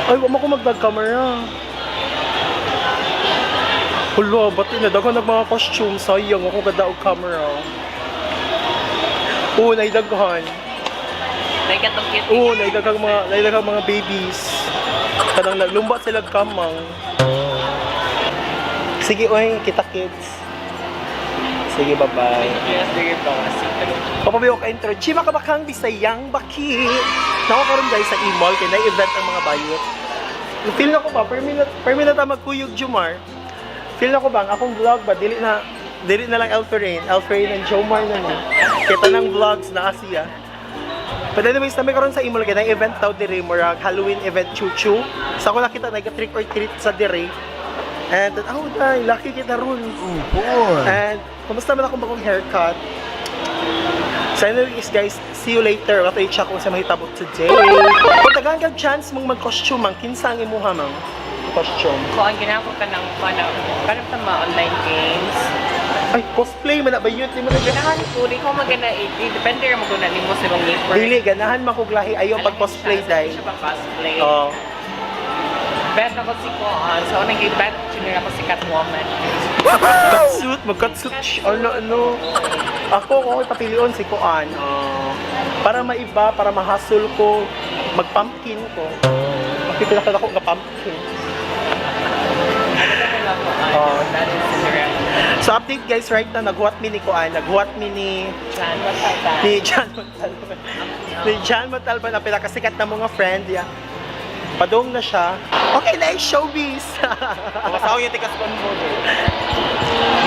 Ay, wa mo ko magdag camera. Hala, ba't na daghan nag mga costume? Sayang ako gada og camera. Oo, naidaghan. Like atong cute. Oo, naidaghang mga babies. Kanang naglumba sila kamang. Sige, oy, kita kids. Sige, bye-bye. Yes, sige pa. Papabiyo ka intro. Chima ka bakang Bisayang baki. Nako karon guys sa e-mall kay na-event ang mga bayot. Feel na ko ba permi na ta magkuyog Jumar. Feel na ko ba ang akong vlog ba dili na lang Elferin, Elferin and Jomar na ni. Kita ng vlogs na Asia. But anyways, nami karon sa e-mall kay na-event daw diri murag Halloween event chuchu. Sa ako nakita nag trick or treat sa diri. And oh, dai, lucky kita ron. Oh boy. And kumusta man akong bagong haircut? So anyways guys, see you later. Ato i-check kung sa mahitabo today. Kung tagaan kag chance mong mag-costume mang kinsa ang imuha mang costume. Ko ang ginako ka ng kanang kanang sa mga online games. Ay, cosplay man na ba yun? Di mo na siya. Ganahan ko di ko magana eh, depende ra mo na nimo sa imong neighbor. Dili, ganahan makuglahi ayaw pag-cosplay dai. day. Siya pa cosplay. Oh. Bet ako si Koan. So unang bet junior ako si Catwoman. Catsuit, mag-catsuit. Ano, ano. Ako, kung ako ipapilion si Kuan. Oh. Para maiba, para mahasol ko, mag-pumpkin ko. Makipila ka ako nga pumpkin. Oh. That is Cinderella. So update guys, right now, naghuwat mi ni Kuan, naghuwat mi ni Jan, what's up, that? ni John Montalban. Ni John Montalban, ang pinakasikat na mga friend. Yeah. Padong na siya. Okay na yung showbiz. Masaw yung tikas convo eh.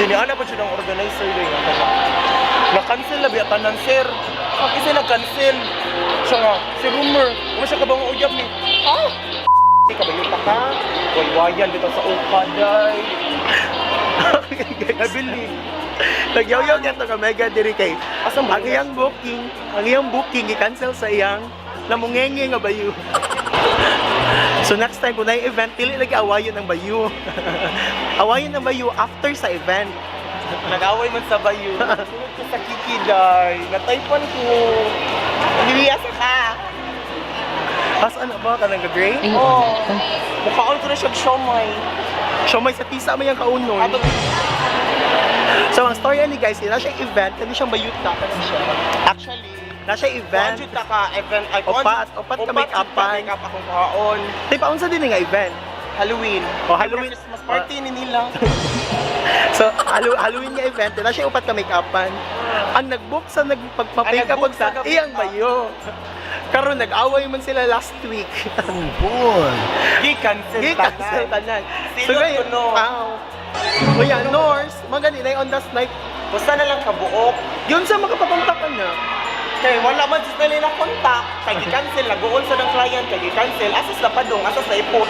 Dini ana pa siya ng organizer din. Na-cancel na biya tanan sir. Ang isa na-cancel. Siya nga, si rumor. Kuma siya kabang uyab ni. Ah! Di ka ba yung taka? Waywayan dito sa ukaday. Okay, guys. Nabili. Nagyaw-yaw niya to ka mega diri kay. Asa mo? Ang iyang booking i-cancel sa iyang namungenge nga bayu. So next time kung na event, dili lagi awayon ang bayu. Awayon ang bayu after sa event. Nag-away man sa bayo. Sunod ko sa Kiki day. Nataypan ko. Niliyasa ka. Pas ano ba ka nang gray? Oh. Mukhaon ko na siya siomay. Siya may sa tisa may ang kaunon. Ato So ang story ani guys, na siya event, kani siyang bayuta kani siya. actually Na siya Event. event. Kuan ta ka event ay Opat, opat ka make-upan. Make up akong kaon. Di pa unsa din nga event? Halloween. Oh, Halloween. Christmas party ni nila. So Halloween nga event, na siya upat ka make-upan. Ang nag-book sa nagpagpa-make up Ang nag-book sa sa iyang bayo. Karon nag-away man sila last week. Oh boy. Gi-cancel Gi-cancel tanan. Silot ngayon, ko, no. Aw. Kuya, Norse, mga ganun, on that night, Basta na lang kabuok. yun sa makapakontak na. Kay wala man sa nila contact. Kay gi-cancel naguol sa ng client kay gi-cancel. Asas na padong, asas na ipot.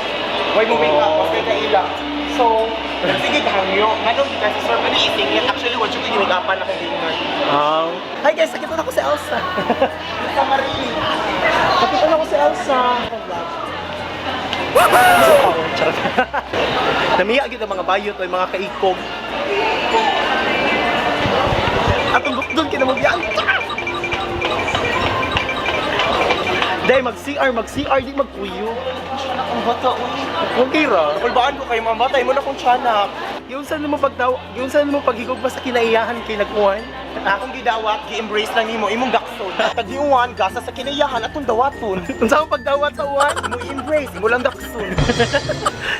Way mo make up basta kaila. So, sige hangyo. Nganong gi-cancel sir kani isingit actually wa jud ko gi-make-upan akong giingon. Oh. Hi guys, nakita na ko si Elsa. Sa Marie. Nakita na ko si Elsa. Charot. Namiya gyud ang mga bayot o mga kaikog. Atong doon kinamagyan. Day mag-CR, mag-CR di magkuyo. Ang bata uy. Okay ra. Kulbaan ko kayo mga bata, imo na kong tiyanak. Yung saan mo pagdaw, yung saan mo paghigog ba sa kinaiyahan kay nag-uwan? Akong gidawat, gi-embrace lang nimo imong gakson. Tagiuwan gasa sa kinayahan atong dawaton. Unsa mo pagdawat sa uwan? Imo i-embrace, imo lang dakson.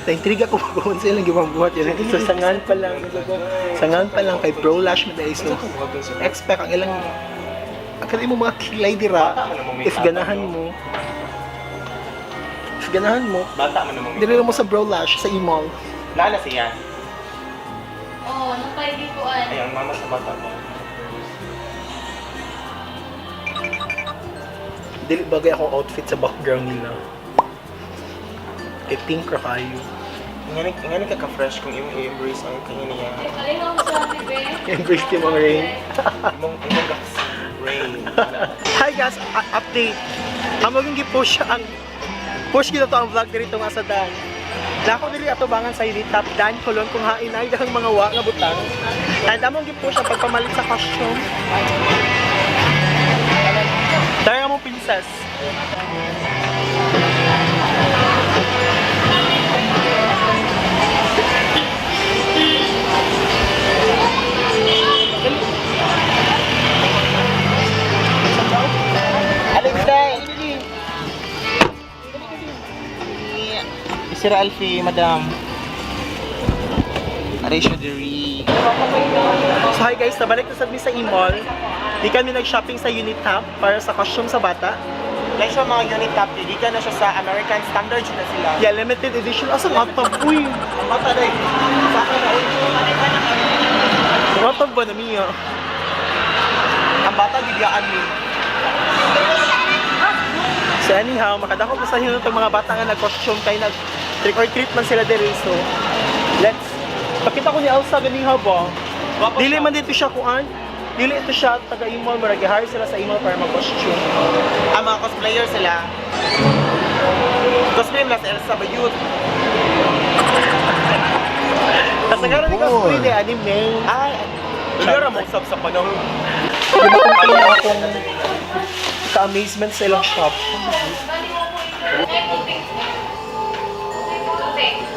Naintriga ko kung sila lang gibuhat yun. So sangan pa lang kay Bro Lash Maday. So expect ang ilang ang kanil mo mga kilay dira if ganahan mo. Ganahan mo. Bata man namang. Dili mo sa brow lash sa e-mall. Nana siya. Oo, nung paigikuan. Ay, ang mama sa bata mo. Dili bagay akong outfit sa background nila. Kay pink ra kayo. Ingani ka ka-fresh kung imong i-embrace ang kanya niya. Kalihaw sa be. Embrace ni mga rain. Imong gas rain. Hi guys, update. Amo gyud gi-push ang push gyud to ang vlog diri nga sa Dan. Nako diri atubangan sa Unitap Dan Colon kung hain ay dahang mga wa nga butang. And among gi-push ang pagpamalit sa costume. Dahil mo princess. Alexay! Sir Alfie, madam. Arisha Diri. So hi guys, nabalik na sad mi sa e-mall. Di kami nag-shopping sa Unitap para sa costume sa bata. Like siya mga unit top, di ka na siya sa American standard na sila. Yeah, limited edition. Asa nga top? Uy! Ang bata day. Sa akin na, uy. Nga top ba na miya? Ang bata, gibiyaan mi. So anyhow, makadako pa sa hinunod itong mga bata nga nag-costume kay nag trick or treat man sila diri. So let's pakita ko ni Elsa ganiha ba. Gwapo Dili siya. man dito siya kuan. Dili ito siya taga imol, murag gi-hire sila sa imol para mag-costume. Ang mga cosplayer sila. Cosplay mo na sa Elsa Bayut. Kasi karon ni cosplay ni anime. Ay, Wala mo usap sa panahon. Yung akong ka-amazement sa ilang shop.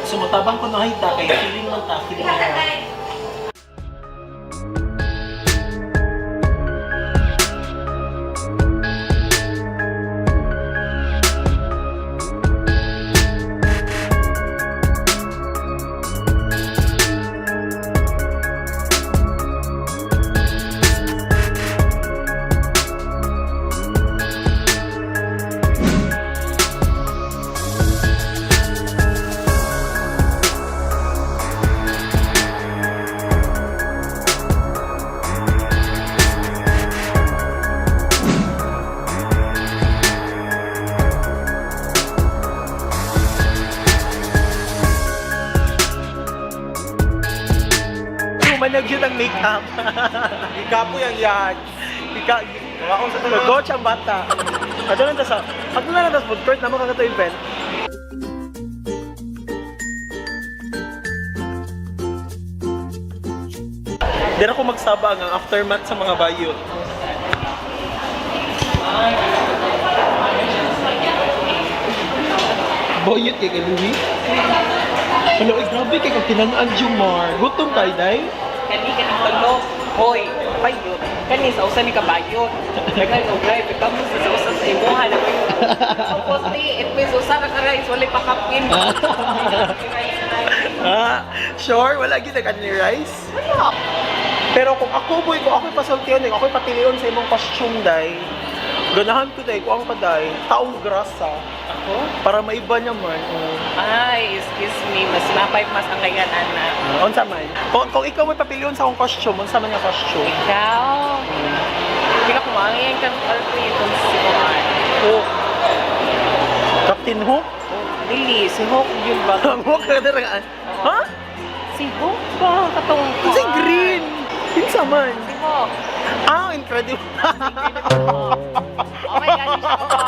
So matabang ko nakita kay feeling man ta, feeling man. Humanag yun ang makeup. Ikapo yung yan. Ika, Mga akong sa tulog. Nag-coach ang bata. Ato lang ta sa, ato na lang ta sa food court, namo ka to event. Dira ko magsaba ang aftermath sa mga bayo. Boyot kay Louie. Ano, ay, grabe kay kag tinanaan Jumar. Gutom kay day. Kani kani tulog. Hoy, bayot. Kani sa usa ni kabayot. Daghan og drive kamo sa usa sa imuha na ko. Supposedly it means usa ra ka rice wala pa kapin. Ah, sure, wala gyud nag ni rice. Wala. Pero kung ako boy, kung ako'y pasultihan, kung ako'y papilion sa imong costume day, ganahan ko day, kung ang paday, taong grasa. Ako? Para maiba naman. Oh. Ay, excuse me, mas mapay mas ang kayan ana. Unsa man. Kung ikaw may papilion sa akong costume, unsa man nga costume? Ikaw. Hindi ka kumangin kang Alfie kung si Kuan. Hook. Captain Hook? Dili, si Hook yun ba? Ang hook ka na. Ha? Si Hook ba? Katong Unsa green? Unsa man? Si Hook. Ah, incredible. Oh my God, siya ka.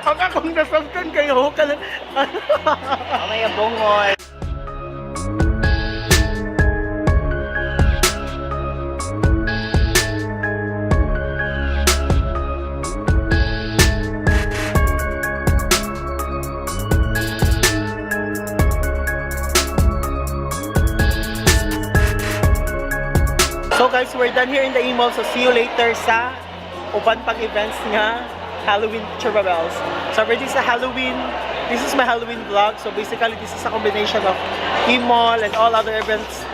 Ang akong nasabtan kay Hook ka lang. Oh my God, bungol. So guys, we're done here in the e-mall. So see you later sa uban pang events nga Halloween Churabels. So already sa Halloween, this is my Halloween vlog. So basically, this is a combination of e-mall and all other events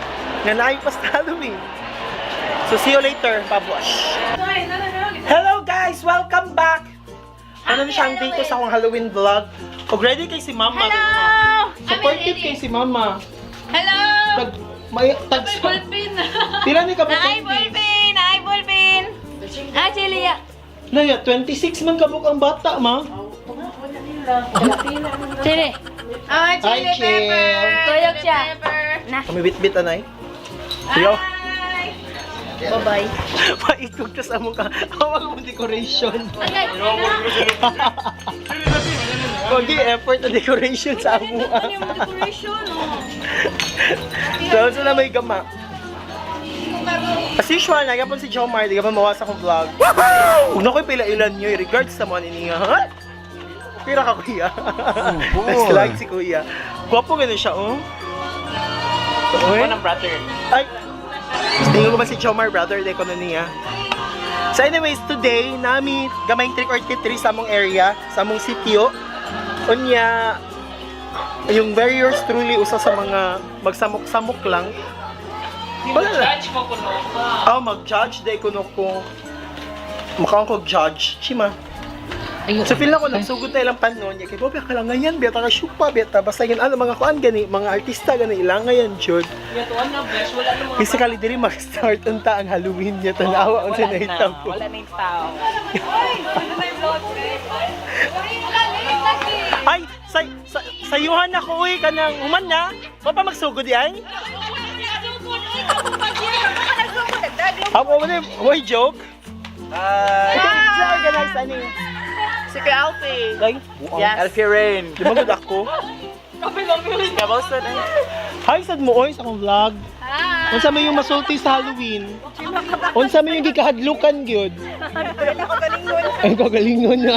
nga naay pa sa Halloween. So see you later, babush. Hello guys! Welcome back! Ano na siya ang day ko sa akong Halloween vlog. Og ready kay si Mama. Hello! Supportive kay si Mama. Hello! Tag may tag Ballpen! Pila ni ka ba Ay, ballpen! Ay, ballpen! Ah, Celia! Naya, 26 man kabuk ang bata, ma. Chili! Ah, Hi, chili Chil. pepper! Tuyok siya. Na. Kami bit-bit anay. Yo. Hi! Bye-bye. Paikog ta sa among ka. Awag mo decoration. Okay. Konti effort na decoration sa amo. Ano yung decoration, oh? So, so na may gama. As usual, nagyapon si Jomar, di ka pa mawas akong vlog. Huwag na ko'y pila ilan nyo, regards sa mga niya, ha? Pira ka, kuya. Oh, boy. Next like si kuya. Gwapo ganun siya, oh. Uy. Ako ng brother. Ay! Tingin ko ba si Jomar, brother, di ko na niya. So anyways, today, nami gamay trick or treat diri sa among area, sa among sitio. Unya, yung very yours truly, usa sa mga magsamok-samok lang. Wala lang. Judge mo kuno ka. Oh, mag-judge day kuno ko. Mukha ko judge. Chima. So feel na ko nagsugod na ilang panon niya kay Bobby ka lang ngayon beta ka syupa beta basta yan ano mga kuan gani mga artista gani ilang ngayon jud. Yatuan na, besh. Wala na mga Physically diri mag-start unta ang Halloween niya tanawa ang Wala na. sinahitabo. Wala na yung tao. Ay, say, sa, sayuhan ako uy kanang human na. Wa pa magsugod yan? Ako mo ni, way joke. Hi. Ikaw sa organize ani. Si Kuya Alfie. Ay, Yes. Alfie Rain. Di ba gud ako? Kamusta na? Hi sad mo oy sa akong vlog. Hi! Unsa may yung masulti sa Halloween? Unsa may yung gikahadlukan gyud? Ay, kagalingon na.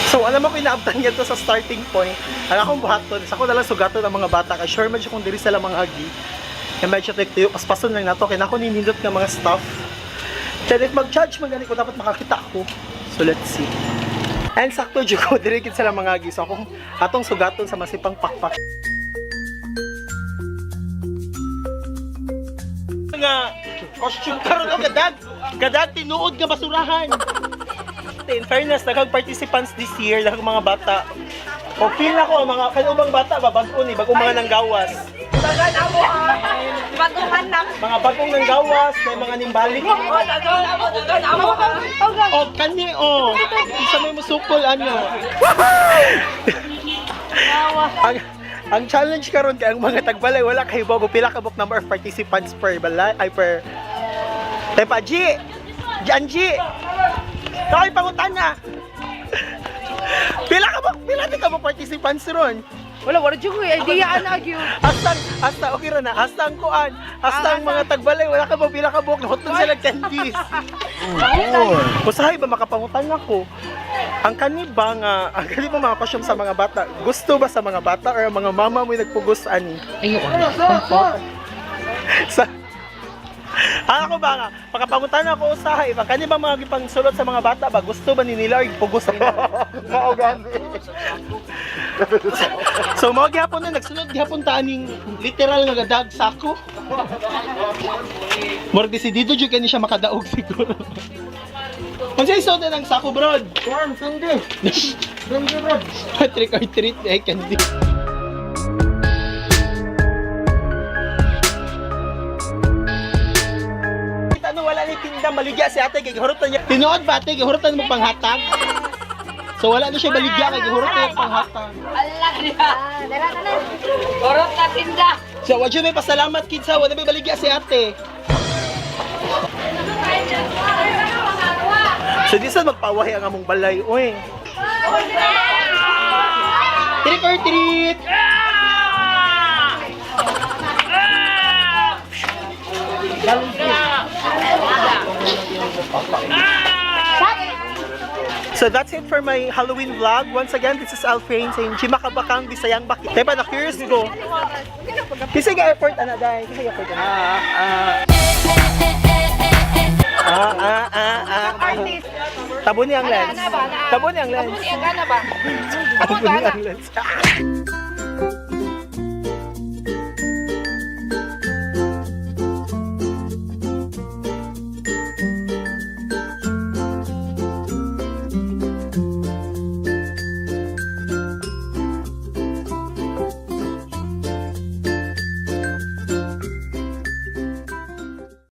So, alam mo ko inaabtan niya to sa starting point. Ang akong buhaton, sa ko nalang sugaton ang mga bata kay sure man siya kung diri sila mga agi. Kaya medyo tuyo, paspason lang nato kay nako ninindot nga mga stuff. Then if mag-judge man gani ko dapat makakita ako. So let's see. And sakto jud ko diri gid sila mga agi. So akong atong sugaton sa masipang pakpak. Nga costume karon o kadag kadag tinuod nga basurahan. In fairness, daghang participants this year, daghang mga bata. O feel na ko mga kanubang bata ba bag-o ni bag-o mga nanggawas. Baguhan na. Mga bagong nanggawas, may mga nimbalik. O kani o. Isa may musukol ano. ang ang challenge karon kay ang mga tagbalay wala kay bago pila ka book number of participants per balay ay per Tepa G. Janji. Kay pangutana. Pila ka ba pila di ka mo participants ron? Wala, wala dyan ko eh. Idea na gyud. Hasta hasta okay ra na. Hasta ang kuan. Hasta ang mga tagbalay wala ka ba pila ka book nahuton sila candies. Oh boy. Usahay ba makapangutan ako? Ang kani ba nga, ang kani ba mga costume sa mga bata? Gusto ba sa mga bata or ang mga mama mo yung nagpugos ani? Sa Ah, ako ba nga, pagkapangutan ako usahay, ba kani ba mga gipangsulot sa mga bata ba gusto ba ni nila or gipugos nila? Mao gani. So mao gihapon na nagsunod gihapon ta aning literal nga gadag sako. Murag desidido jud kani siya makadaog siguro. Unsa isod na ng sako, brod? Kuan, sindi. Sindi, bro. Trick or treat eh, candy. Kita no wala ni tinda maligya si ate kay gihurot na niya. Tinuod ba ate gihurotan mo panghatag? So wala na siya baligya kay gihurot na niya panghatag. Ala niya! Dala na na! Orot na tinda! So wa may pasalamat kids ha, wala may baligya si ate. So di sa magpawahi ang among balay, oy. Trick or treat! So that's it for my Halloween vlog. Once again, this is Alfrain saying, Chimakabakang Bisayang Baki. Tepa, na-curious ko. Kasi ga effort, ana, dahil. Kasi effort, ana. Ah, ah, ah, ah. Artist. Tabo niya ang lens. Ana ba? Tabo niya ang lens. Tabo niya ang ana ba? Tabo niya ang lens.